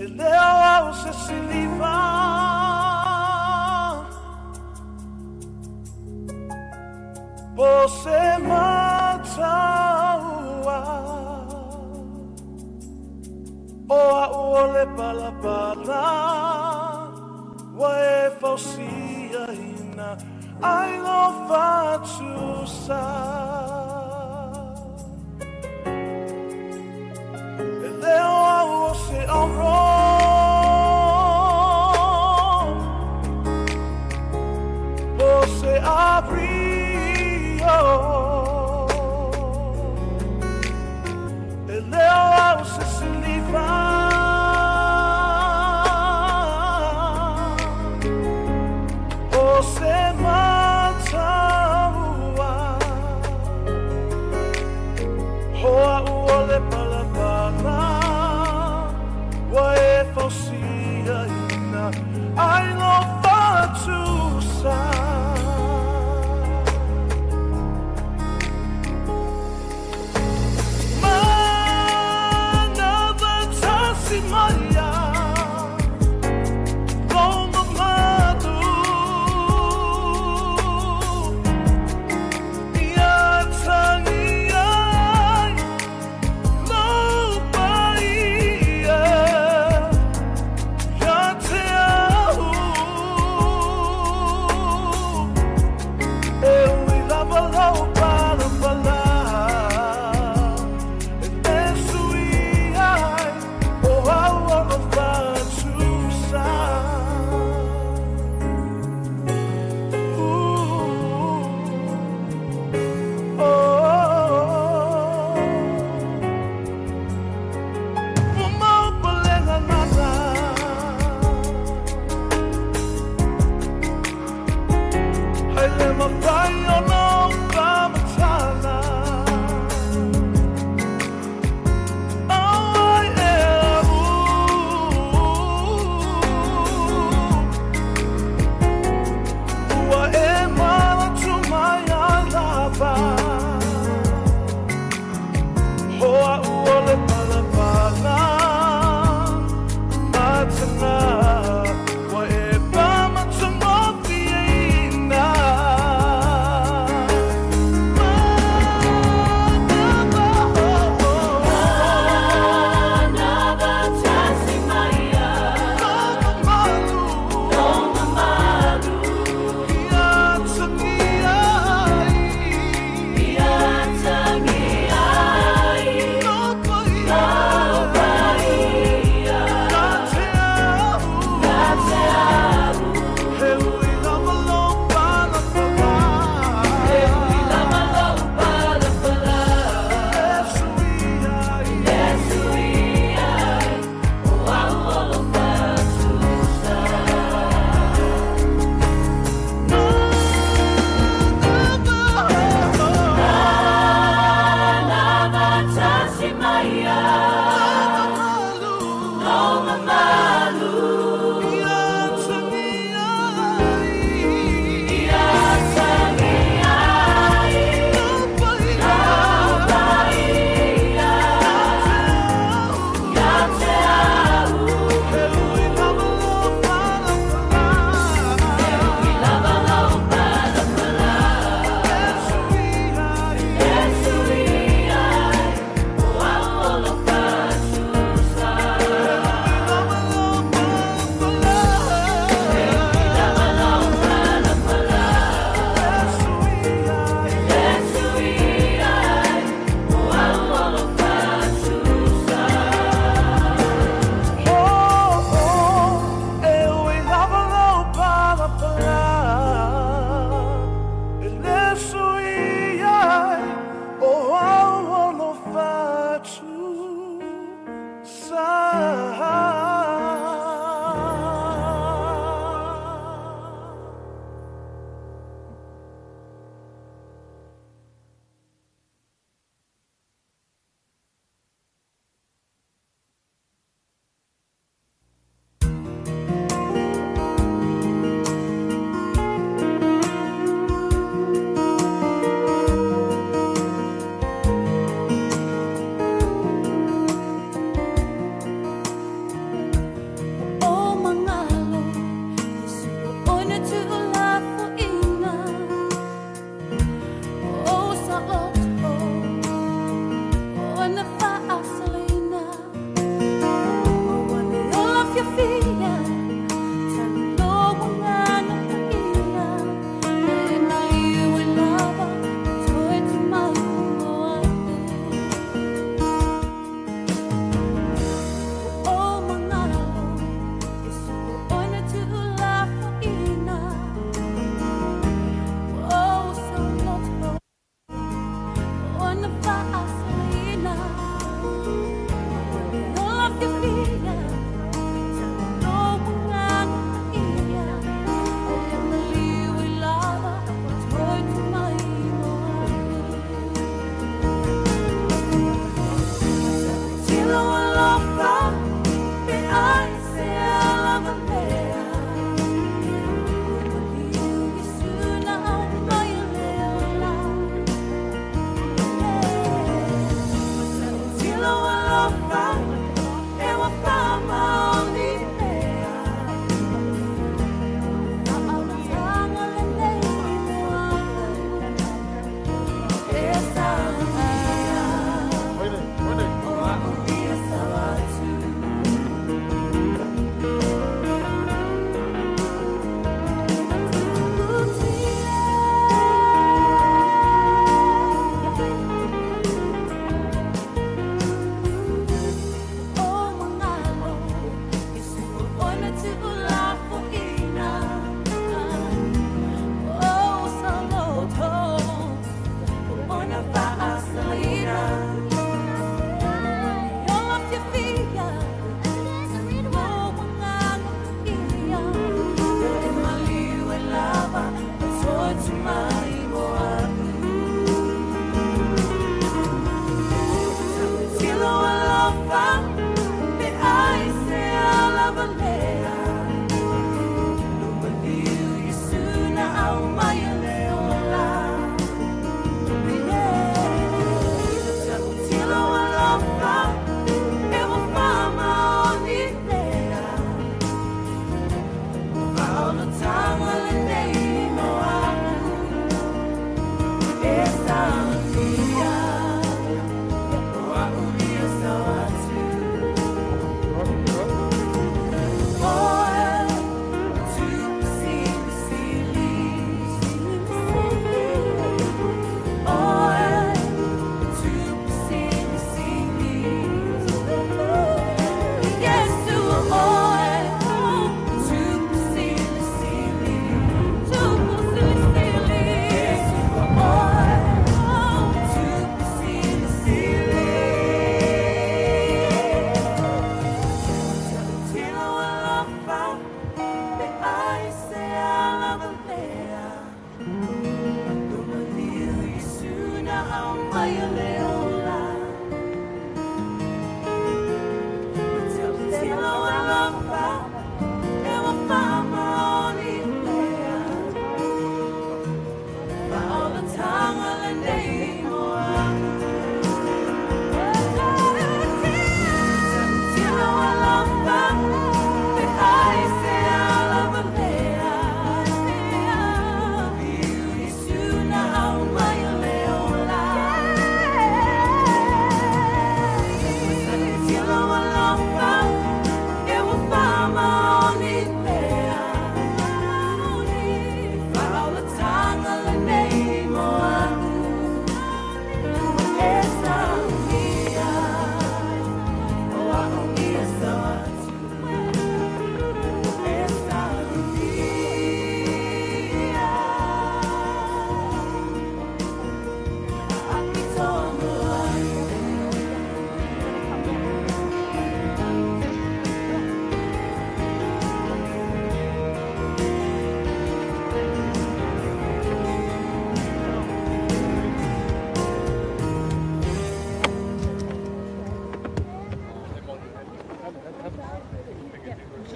E leo au se siliva Po se mataua O au o le palapala Ua e fausia ina Ai lo fatusa E leo au o se auro Po se abrio E leo au se siliva O se mataua Hoa ua le palapala Ua e fausia ina Ai lo fatusa Mana tasi maia Loma matu Ia tangi ai Lau paia Ia te au E ui lava lau palapala E sui ai O au o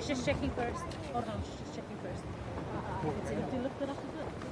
She's just checking first. Hold on, she's just checking first. Do you look it up a bit?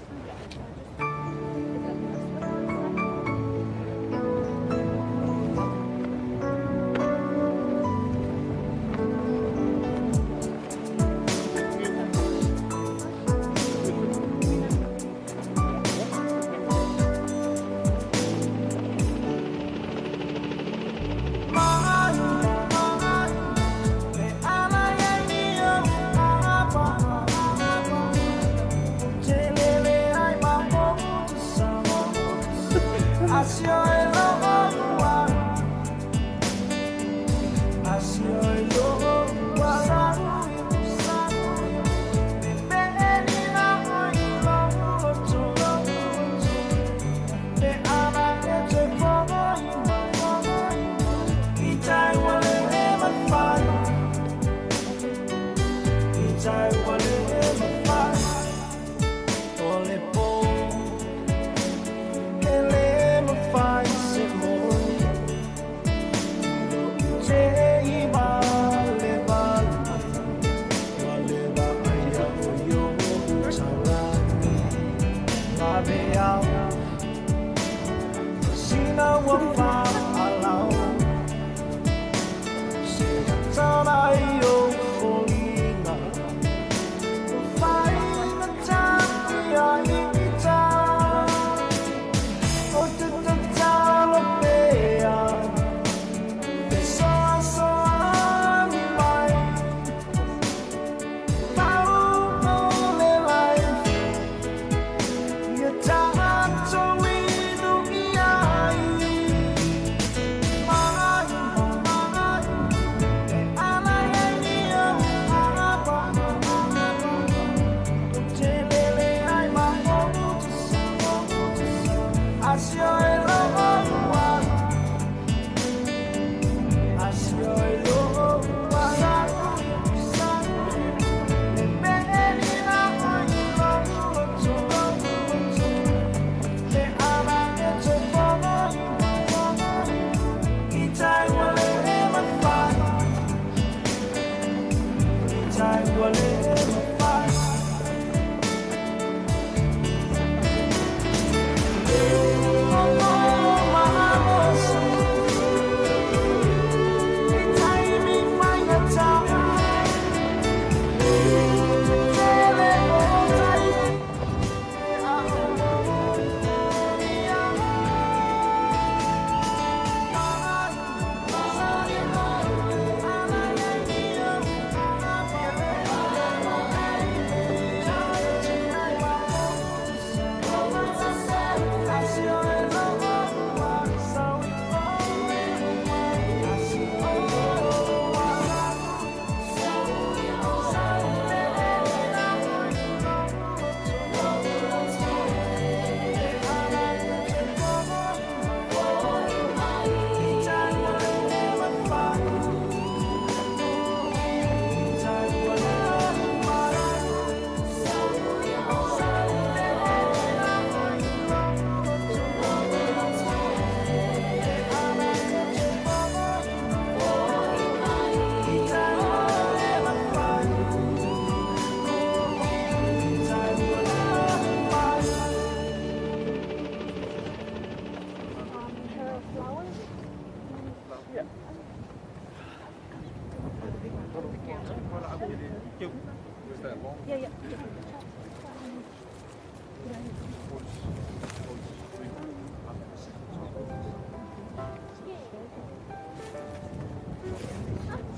Yeah.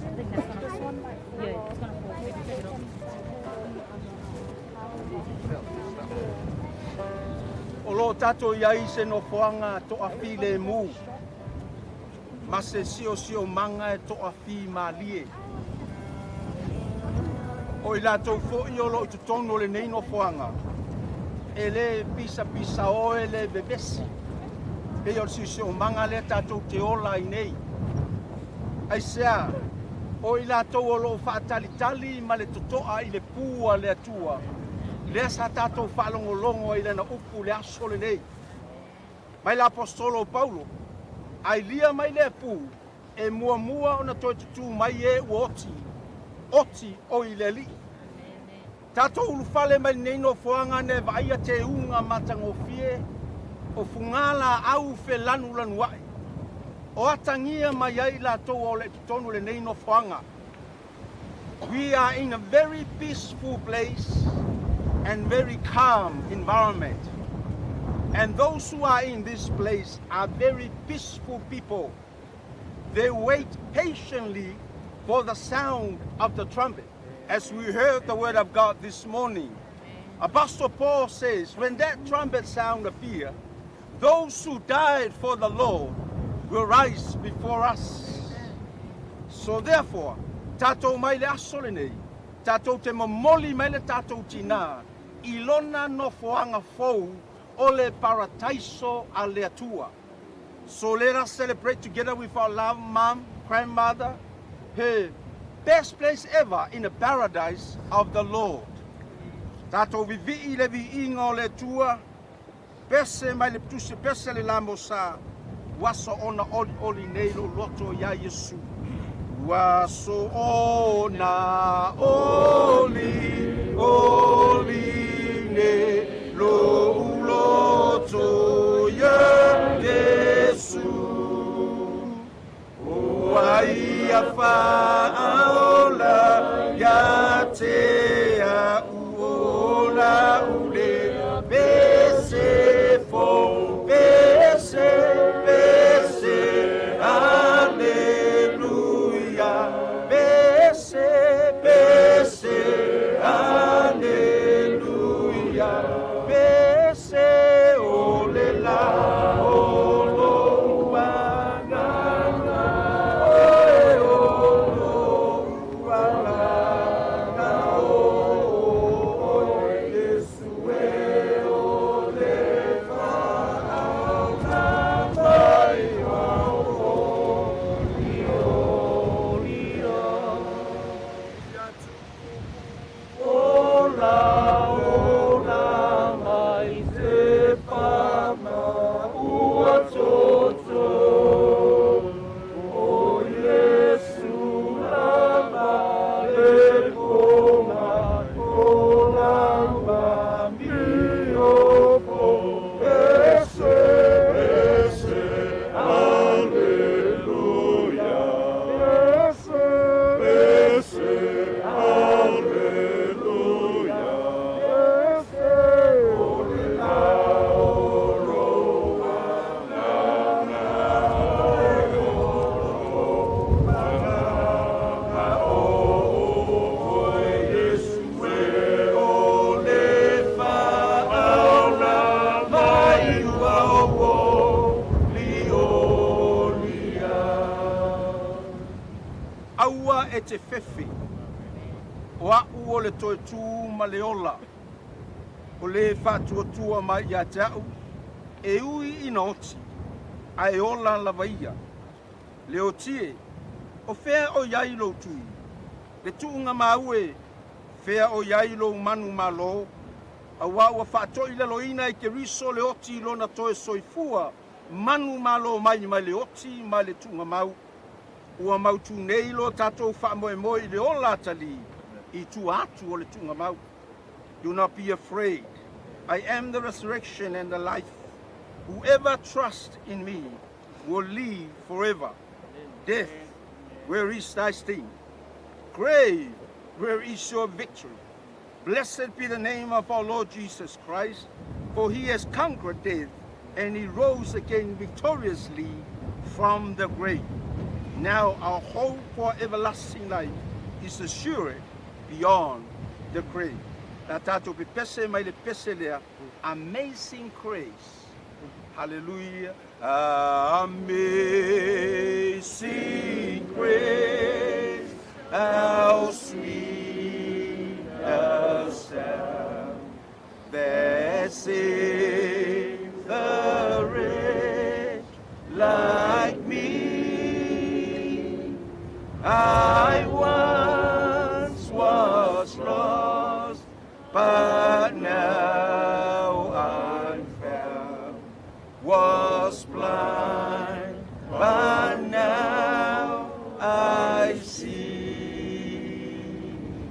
I think that's gonna fall. Yeah, it's gonna fall. Take it off. O lo tatou i ai i se nofoaga toafilemu ma se siosiomaga e toafimalie. O i latou foi o loo i totonu o lenei nofoaga, e lē pisapisa oe le vevesi, pei o le siosiomaga lea tatou te ola ai nei. Aisea? O i latou o loo faatalitali ma le totoa i le pū a le Atua, lea sa tatou faalogologo ai lana upu le aso lenei mai le aposetolo o Paulo, ailia mai lea pū e muamua ona toe tutū mai e ua oti oti o i le Alii. Tatou ulufale mai lenei nofoaga na e vaaia teuga matagofie o fugā laau felanulanuai o atagia mai ai latou o le totonu lenei nofoaga. We are in a very peaceful place and very calm environment. And those who are in this place are very peaceful people. They wait patiently for the sound of the trumpet. As we heard the word of God this morning, Apostle Paul says, when that trumpet sound appear, those who died for the Lord will rise before us. So therefore, tatou mai le aso lenei, tatou te momoli mai le tatou tinā, i lona nofoaga fou o le parataiso a le Atua. So let us celebrate together with our loved mom, grandmother, her best place ever in the paradise of the Lord. Tatou vivii le viiga o le Atua, pese mai le tusi pese le lamosa, ua soona olioli nei lo loto ia Iesu. Ua soona oli oli nei lo loto ia Iesu. Ua ia faaola ia te au ola ule pese fo pese pese aleluia pese pese aleluia pese ole la olo uagaga oe olo uagaga o Iesu e o le faaola mai Ola, ola mai te pama ua toto. O Iesu lama le ponga, o lama mio po. Pese, pese, aleluia. Pese, pese, aleluia. Pese, ole la olo Iesu e o le faaola mai ua o li o lia. Aua e te fefe, o au o le toe tū ma le ola, o le faatuatua mai ia te au, e ui ina oti, ae ola lava ia. Le oti e, o fea o iai lou tui, le tuuga mau e, fea o iai lou manumalo, auā ua faatoilaloina e Keriso le oti i lona toe soifua, manumalo mai mai le oti ma le tuugamau. Ua mautū nei lo tatou faamoemoe i le ola atalii, i tua atu o le tuugamau. Do not be afraid. I am the resurrection and the life. Whoever trusts in me will live forever. Death, where is thy sting? Grave, Where is your victory? Blessed be the name of our Lord Jesus Christ, for he has conquered death and he rose again victoriously from the grave. Now our hope for everlasting life is assured beyond the grave. La tatou pepese mai le pese lea, Amazing Grace. Hallelujah. Amazing grace, how sweet the sound that saved a wretch like me. I once was lost, but now I'm found. Was blind, but now I see.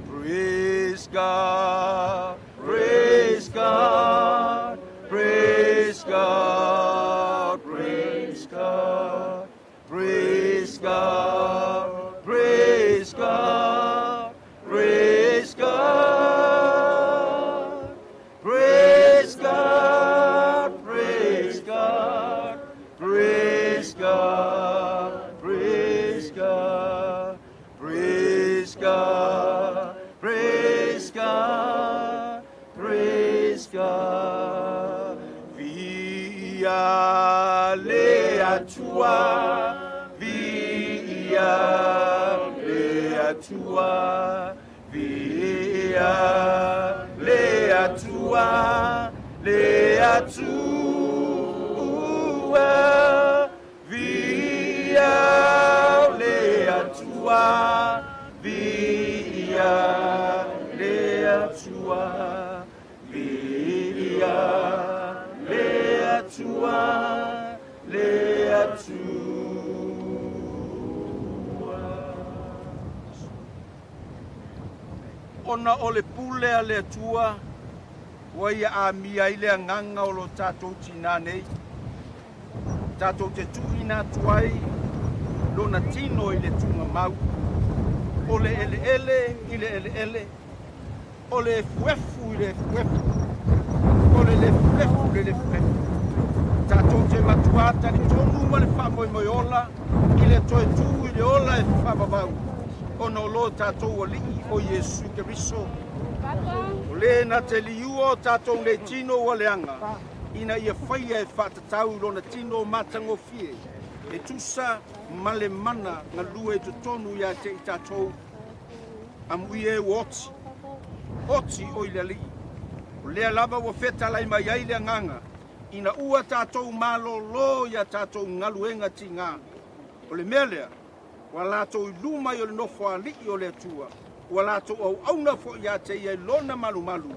Praise God, praise God, praise God, praise God, praise God, praise God, praise God, praise God, praise God, praise God, praise God, praise God, praise God, praise God. Viia le Atua, viia le Atua, viia le Atua, le Atua, viia le Atua, viia le Atua, viia le Atua, le Atua. Ona o le pule a le Atua, ua ia amia ai le agaga o lo tatou tinā nei. Tatou te tuuina atu ai lona tino i le tugamau. O le eleele i le eleele, o le efuefu i le efuefu, o le lefulefu i le lefulefu. Tatou te matuā talitonu ma le faamoemoe ola i le toe tū i le ola e faavavau. Ona o lo tatou Alii o Iesu Keriso. O le na te liua o tatou nei tino ua leaga, ina ia faia e faatatau i lona tino matagofie. E tusa ma le mana galue i totonu ia te i tatou. Amuia e ua oti. Oti o i le Alii. O lea lava ua fetalai mai ai le agaga. Ina ua tatou malōlō ia tatou galuega tigā. O le mea lea, ua latou i luma i o le nofo alii o le Atua. Ua latou auauna fo'i ia te ia i lona malumalu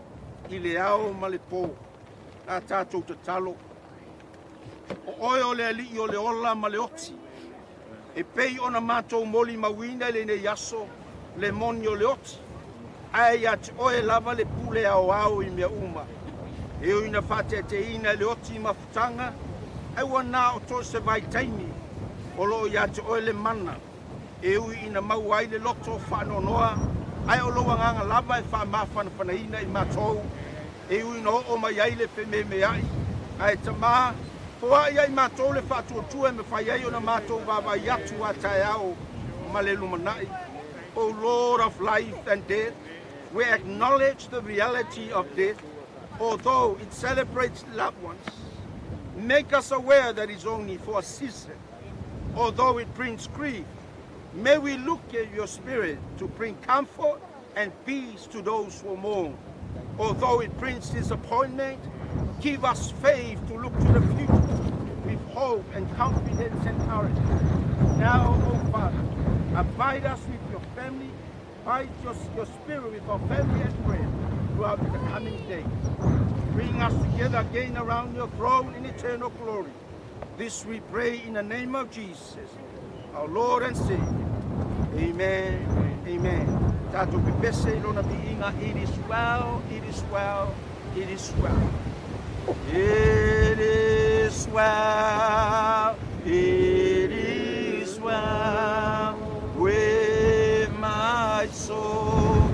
i le ao ma le pō. A tatou tatalo. O oe o le Alii o le ola ma le oti. E pei ona matou molimauina i lenei aso le moni o le oti. Ae ia te oe lava le pule aoao i mea uma. E ui ina faateateaina e le oti mafutaga, ae ua na o to se vaitaimi o loo ia te oe le mana. E ui ina maua ai le loto faanoanoa, ae o lou agaga lava e faamafanafanaina i matou. E ui ina oo mai ai le fememeai, ae Tamā, foai ai matou le faatuatua e mafai ai ona matou vaavaai atu a taeao ma le lumanai. O Lord of life and death, we acknowledge the reality of death, although it celebrates loved ones. Make us aware that it's only for a season. Although it brings grief, may we look at your spirit to bring comfort and peace to those who mourn. Although it brings disappointment, give us faith to look to the future with hope and confidence and courage. Now, O Father, abide us with your family, abide your spirit with our family and friends throughout the coming days. Bring us together again around your throne in eternal glory. This we pray in the name of Jesus, our Lord and Savior. Amen. Amen. Tatou pepese i lona viiga, it is well, it is well, it is well. It is well, it is well with my soul.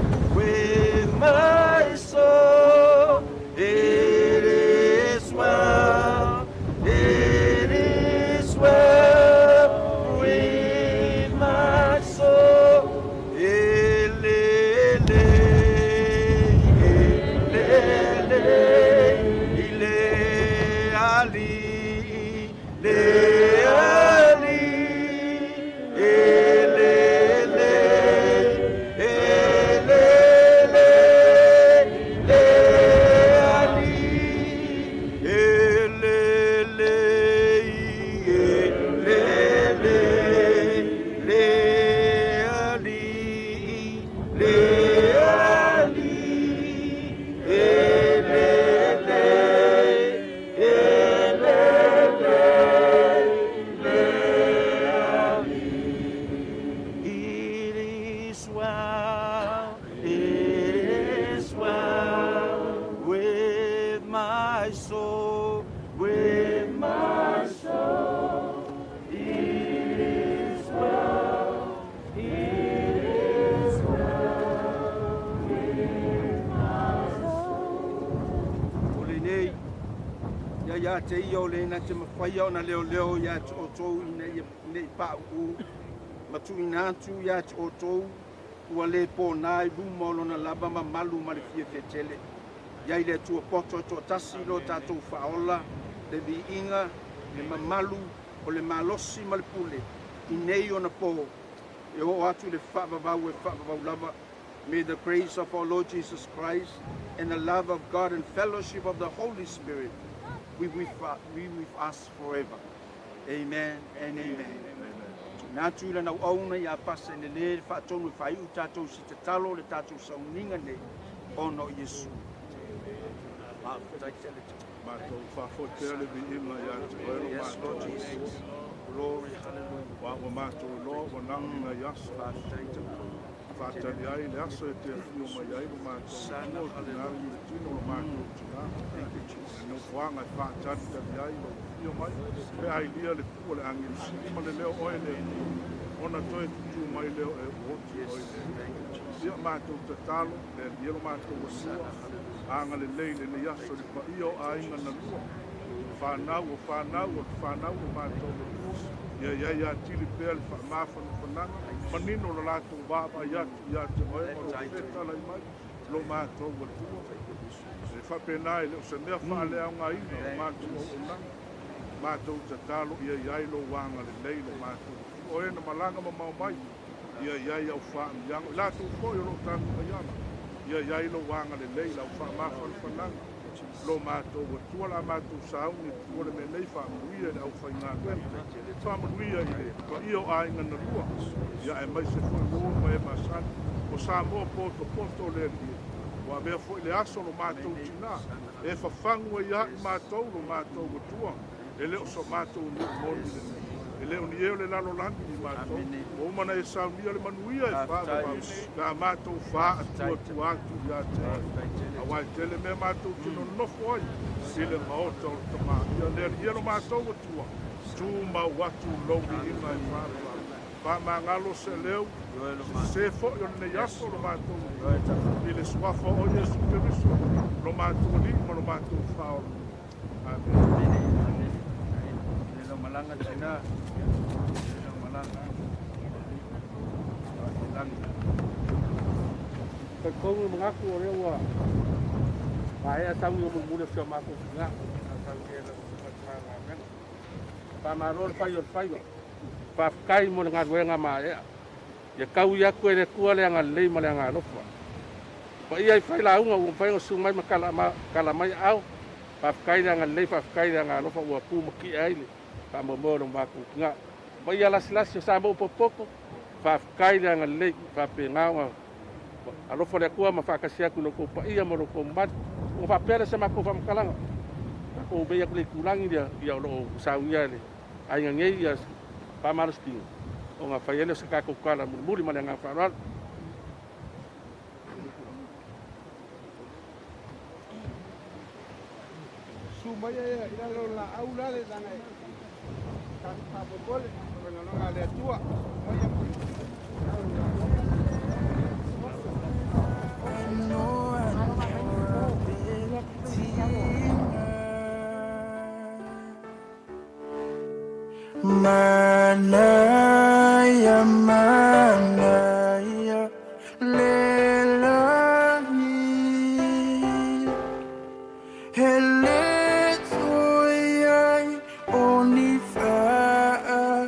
Ia te ia o le na te mawhaia o na leo leo ia te outou ina ia nei pa'u'u ma tuuina atu ia te outou ua lē pōnā i luma o lona lava mamalu ma le fiafia tele. Ia i le Atua poto e toatasi lo tatou faaola, le viiga, le mamalu, o le malosi ma le pule, i nei ona pō, e oo atu i le faavavau e faavavau lava. May the grace of our Lord Jesus Christ and the love of God and fellowship of the Holy Spirit be with us forever. Amen and amen. Tuuina atu i lana auauna ia pasa i le lē le faatonu e faai'u tatou se tatalo le tatou sauniga nei ona o Iesu. Faafetai tele. Matou faafoi pea le viiga ia te oe lo Yes, Lord matou. Jesus. Glory, hallelujah. Ua ua matou iloa ua na o ni nai aso. Faafetai tele. Faatali ai le aso e te afio mai ai lo matou Sana, Atua o tinagi le tino lo matou tinā. Thank you, Jesus. Le nofoaga e faatalitali ai lou afio mai. Pe ailia le pua le agelu sili ma le leo oe le Atua. Ona toe tutū mai leo e uoti oe le. Thank you, Jesus. Ia matou tatalo, le Alii e lo matou Atua, agalelei lenei aso i le paia o aiga na lua. Whānau o whānau o te whānau o mātou Atua. Ia ia ia tili pea le whaamāwhanawhanaga. Manino lo latou vaavaai atu ia te oe ma lou fetalai mai lo matou Atua. E faapena e le o se mea faaleaogaina o matou auaunaga. Matou tatalo ia i ai lou agalelei lo matou Atua. O e na malaga mamao mai, ia i ai au faamiaga. I latou foi o loo tagi mai ala. Ia i ai lou agalelei lau faamafanafanaga. Lo matou Atua la matou sauni tua le mea nei faamanuia i le aufaigaluega. Faamanuia i le paia o aiga na lua. Ia aemaise foi uo ma e masani. O Samoa potopoto o le Alii. Ua avea foi le aso lo matou tinā. E fafagu ai ai matou lo matou Atua. E le o so matou nuu moni lenei. E le o ni e o le lalolagi ni matou. Ua uma ona e saunia le manuia e faavavau. Pe a matou faatuatua atu ia te oe. Auā e tele mea matou te nonofo ai i le maota o le Tamā. Ia le Alii e lo matou Atua. Tumau atu lou viiga e faavavau. Faamagalo se leu, sesē foi o lenei aso lo matou Atua. I le suafa o Iesu Keriso, lo matou Alii ma lo matou Faaola. Amene. Amene. Le lau malaga tina. Le lau malaga. Lagi. Talitonu le manatu o lea ua maea sauni o mulimuli o si o matou tinā sa saunia e lau susuga. Faamalo le fai o le faiva. Faafetai mo le galuega maea. Ia taui atu e le Atua le agalelei ma le agalofa. Paia i failauga ua mafai ona susu mai ma tala mai aao. Faafetai le agalelei, faafetai le agalofa ua tumatie ai le faamoemoe o le matou tinā. Paia lasilasi o Samoa potopoto, faafetai le agalelei, faapena ona alofa le Atua ma faatasi atu i lo outou paia ma lo outou mamalu. Ona faapea lea o se matou faamatalaga. Tatou mei atu i le itulagi lea ia o lo o saunia e le aiga nei ia faamalositino ona fai ai lea o se tatou tala mulimuli ma le agaga faaaloalo. Susu mai ia i lalo o le laau la le leaga e tatou faamoemoe o le galuega a le Atua. Mai ia. I know you're a bit teamer. Manaia, manaia, lelagi. He le toe ai o ni faatofa.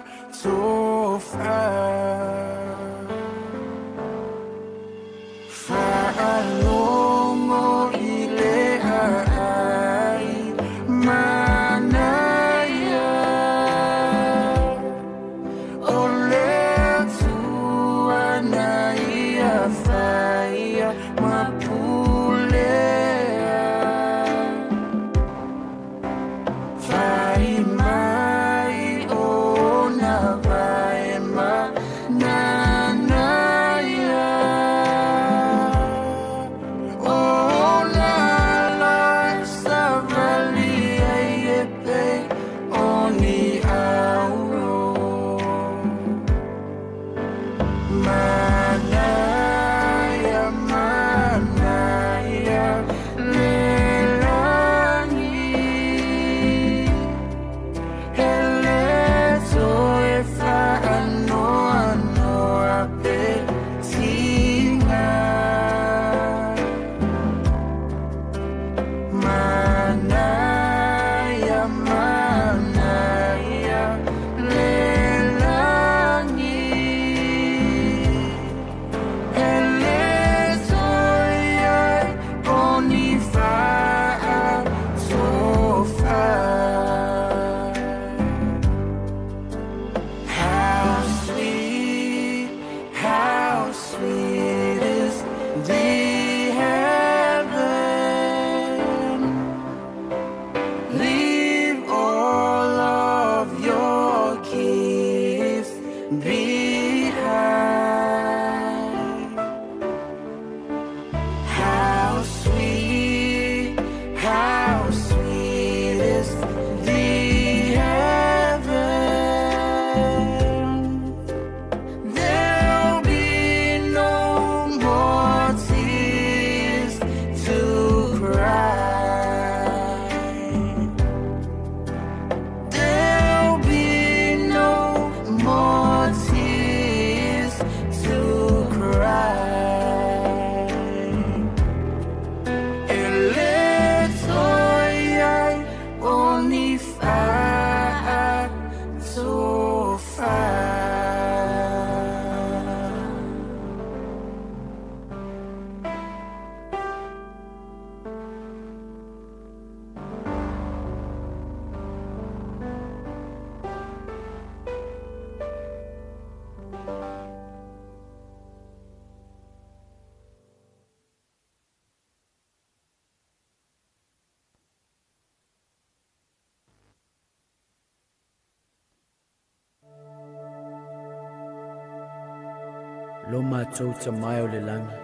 Lo mātou tamae o le lagi.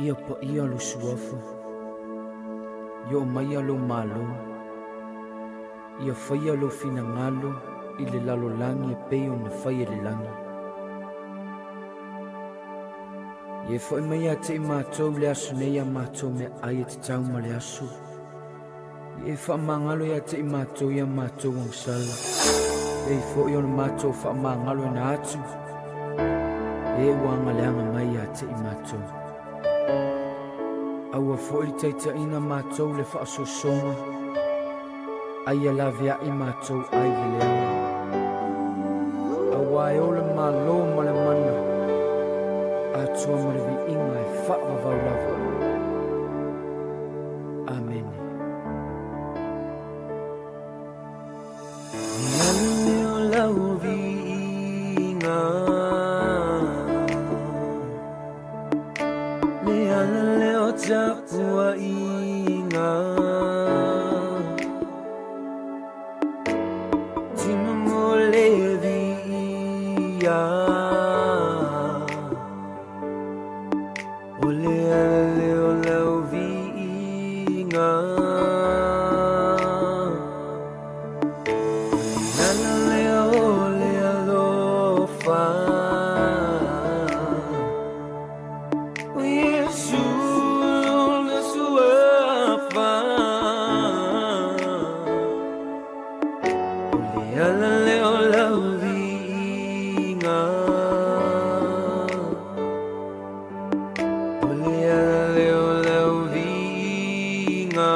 Ia pa ia lo suafa. Ia o maia lo malo. Ia whaia lo finangalo i le lalolangi e pei o na whai e le langi. Ia e whai mai a te i mātou le aso nei a mātou me ai e te tau ma le aso. Ia e wha mangalo ia te i mātou ia mātou ang sala. E i fo i ona mātou wha mangalo e na atu. E ua ngaleanga mai ia te i mātou. Aua fo i teita ina mātou le whaasosonga. Ai a lave ai mātou ai le leanga. Aua e ole malo ma le mana. Atua ma le viinga e whaavavau lava. Amen. Nani o lau viinga. Le ala le o tapua inga. Tima mo le via. O le ala le o lau viinga. Nana le o le alofa. O Yesu le suafa. O le ala le o lau viinga. O le ala le o lau viinga.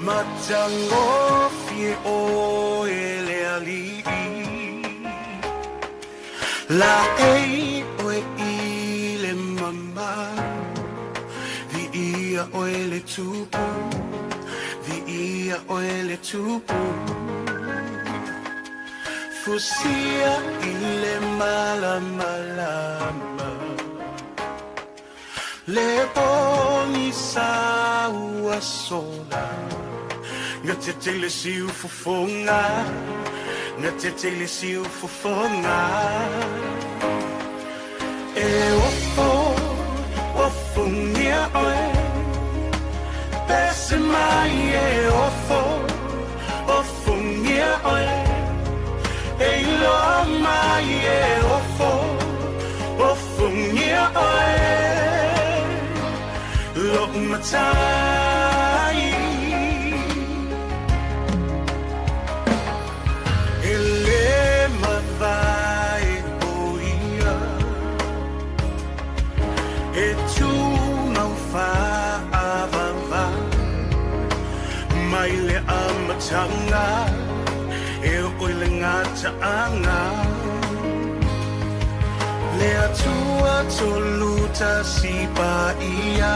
Matangofie o e le ali'i La ei oe i le mama Vi ia oe le tupu Vi ia oe le tupu Fusia i le malamalama Le pongi sa ua sola Nga te tele si ufofonga Nga te tele si ufofonga E ofo, ofongia oe Pese mai e ofo, ofongia oe E iloa mai e ofo, ofongia oe Lo'u matai E tu mau whaavava Mai Mai le amataga e oo i le gataaga. Le Atua tolu tasi paia.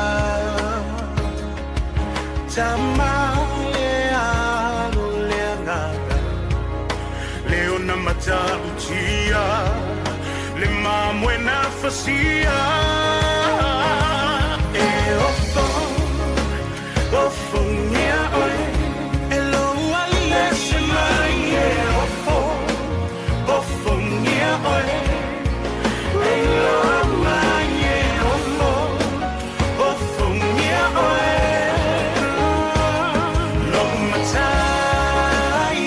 Tama le Alo le Agaga. Le ona matautia le mamoe na fasia. E ofo, ofogia oe. E lou ali ese mai e ofo, ofogia oe. E iloa mai e ofo, ofogia oe. Lou matai.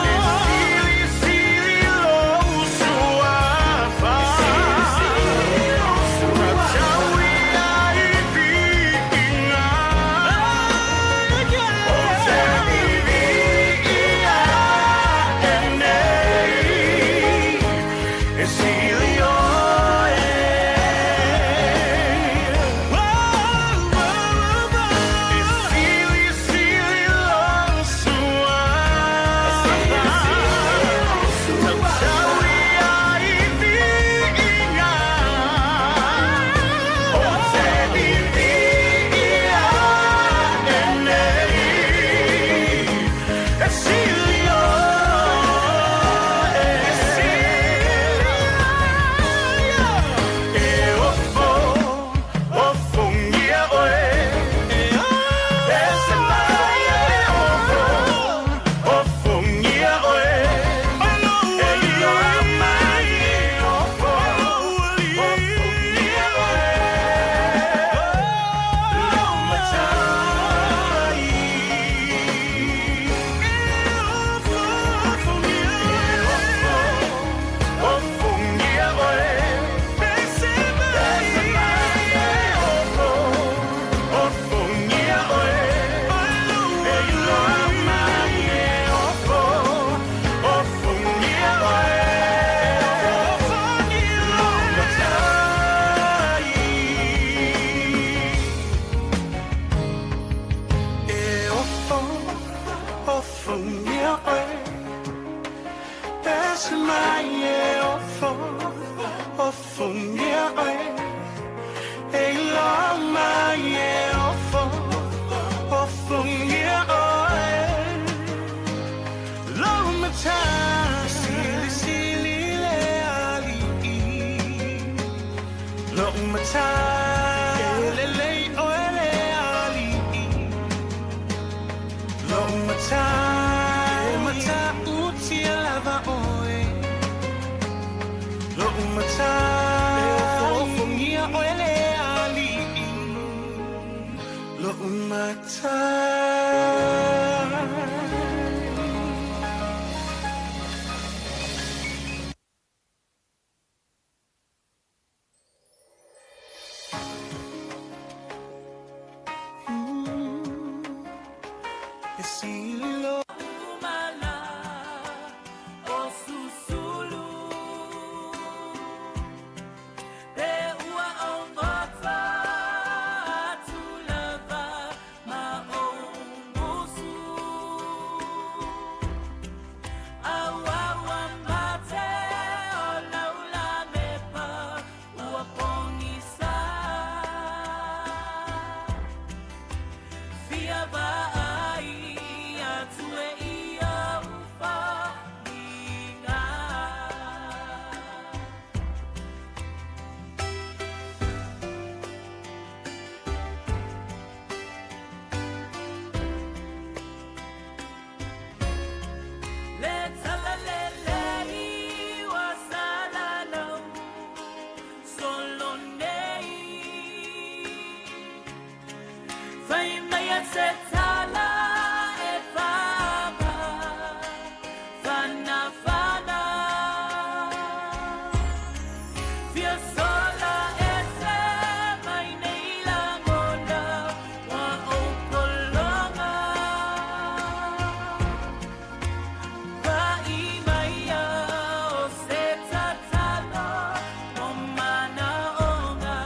E silisili lou suafa. Tatau ia i viiga. O te viviia e nei. E sili oe. E silisili lou suafa. Tatau ia i viiga. O te viviia e nei. E sili oe. E ofo, ofogia oe. Ese mai e ofo, ofogia oe. E iloa mai e ofo, ofogia oe. Lou matai. E ofo, ofogia oe. Ese mai e ofo, ofogia oe. E iloa mai e ofo, ofogia oe. Lou matai. E ofo, ofogia oe. Ese mai e ofo, ofogia oe. E iloa mai e ofo, ofogia oe. Lou matai. Silisili le alii. Lou matai. E lelei oe le alii. Lou matai. E matautia lava oe. Lou matai. E ofoofogia oe le alii. Lou matai. E sili lo Umala o susulu. Pe ua o ngotsa tulava ma o musu. Aua ua mate o laula mepa ua pongisa. Fia vaai atu e ia ufa inga. Le tala le le i wa sala lau solo nei. Fai mai a se tala e fama, fana fana. Fia sola e se mai nei langona wa o kolonga. Pai mai a o se tatalo o mana onga.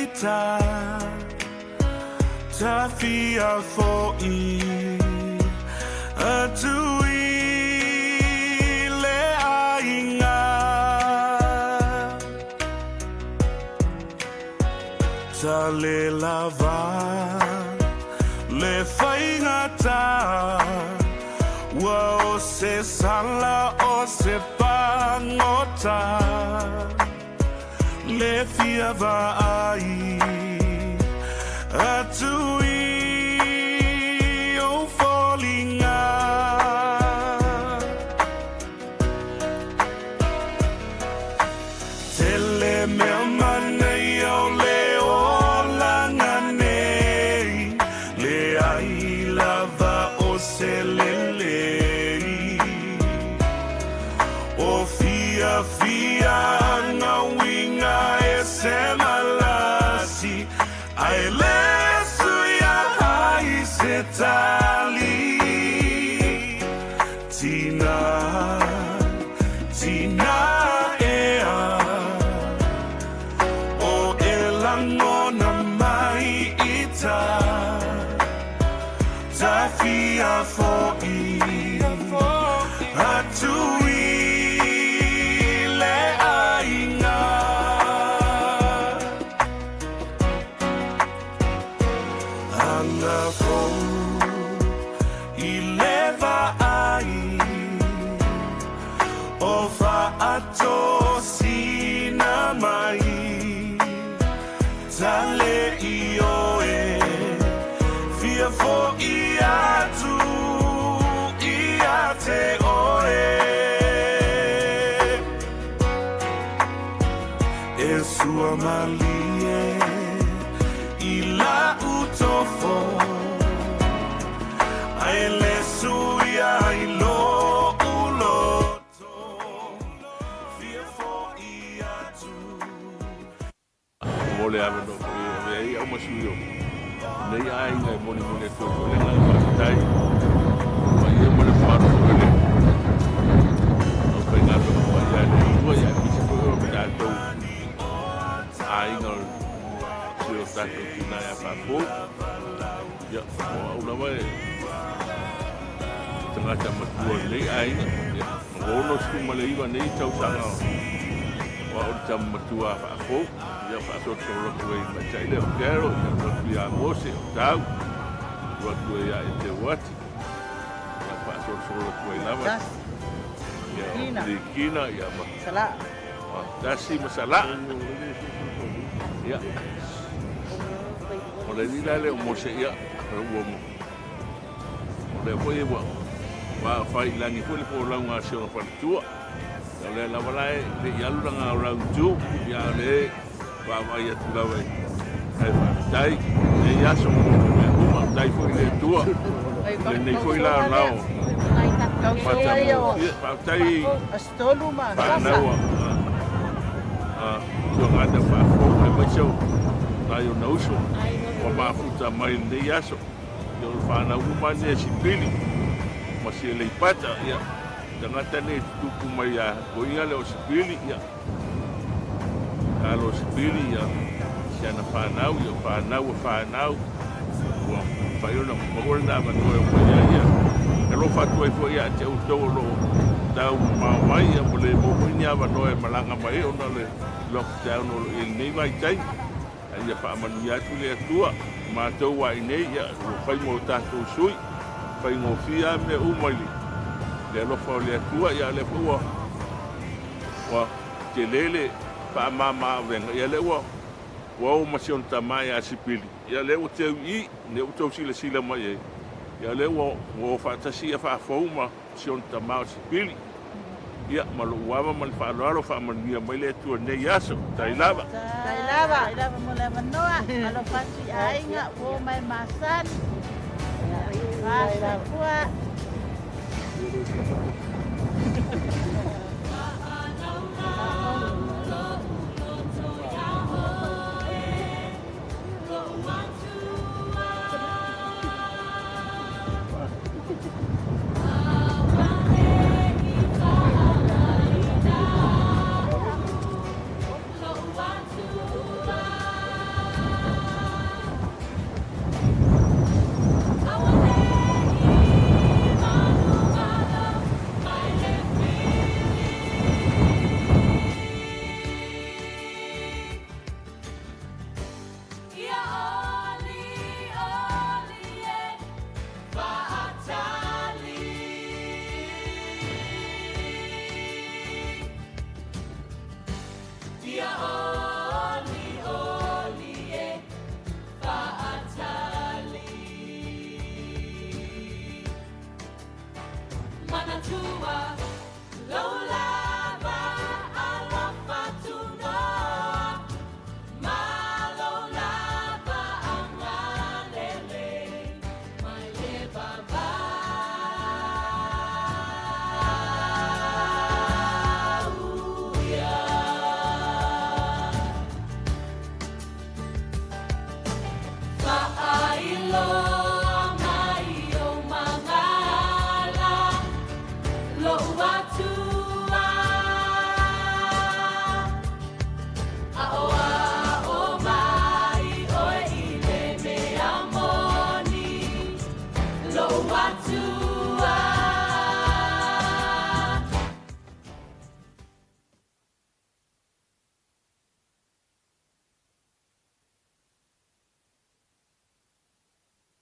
ita Tawhia fo'i Atu i le aiga Ta le lava Le faigata Ua o se sala o se pagota Le fia vaai Atu i ou foliga Tele mea manaia o le olaga nei Leai lava o se lelei O fiafiaga uiga e se malasi Ae le suia ai se tali Tina, tina ea O e lagona mai ita Tafia fo'i Atu i le aiga Aga fou i le vaai O faatosina mai Tale i oe Fia fo'i atu ia te oe E sua malie i lau tofo Ae le suia i lo'u loto Fia fo'i atu Mo le avanoa foi e avea ai au ma sui o nei aiga e molimoli atu ai foi le agaga faafetai paia ma le mamalu foi o le aufaigaluega paia a le Atua ia aemaise foi o tatou aiga o si o tatou tina ia Faafou. Ia, o au lava e tagata matua o lenei aiga. Ia, 69 nei tausaga o au le tama matua a Faafou. Ia, faasolosolo atu ai tamaitai lea o Carol, ia, alu atu ia Mose, o Tau, alu atu ai ia Eteuati, ia, faasolosolo atu ai lava ia o Likina, ia, ma Tasi ma Salaa. Ia, o le alii la lea o Mose, ia, ua o lea foi ua fai i lagi foi le folauga a si ona faletua. Ia, o lea lava la e le i alu lana round 2, ia, o lea e vaavaai atu lava ae faafetai lenei aso mea uma, faafetai foi i le Atua lenei foi laolao matagofie. Faafetai fanau a Tuagana Faafou aemaise o nai ona uso ua mafuta mai lenei aso. Ia, o le fanau uma nei a Sipili ma si Aleipata, ia, tagata nei tutupu mai ia toia le o Sipili, ia, alo Sipili, ia, si ana fanau, ia, fanau a fanau ua mafai ona maua lena avanoa e omai ai. Ia, e alofa atu ai foi ia te outou o loo tau mamao mai, ia, ua le maua foi ni avanoa e malaga mai ai ona o le lockdown o lo o i ai lenei vaitaimi. Ae ia faamanuia atu le Atua matou ai nei, ia, ua fai mo tatou sui faigofie lava mea uma i le alofa o le Atua. Ia, lea foi ua tele le faamama avega, ia, lea ua o ma si ona tama ia Sipili, ia, lea ua teu i i, lea ua tou silasila mai ai, ia, lea ua o faatasi ia Faafou ma si ona tama o Sipili. Ia, ma lou ava ma le faaaloalo, faamanuia mai le Atua nei aso. Tai lava. Tai lava. Tai lava mo le avanoa. Alofa atu i aiga, uo mai masani. Masoifua.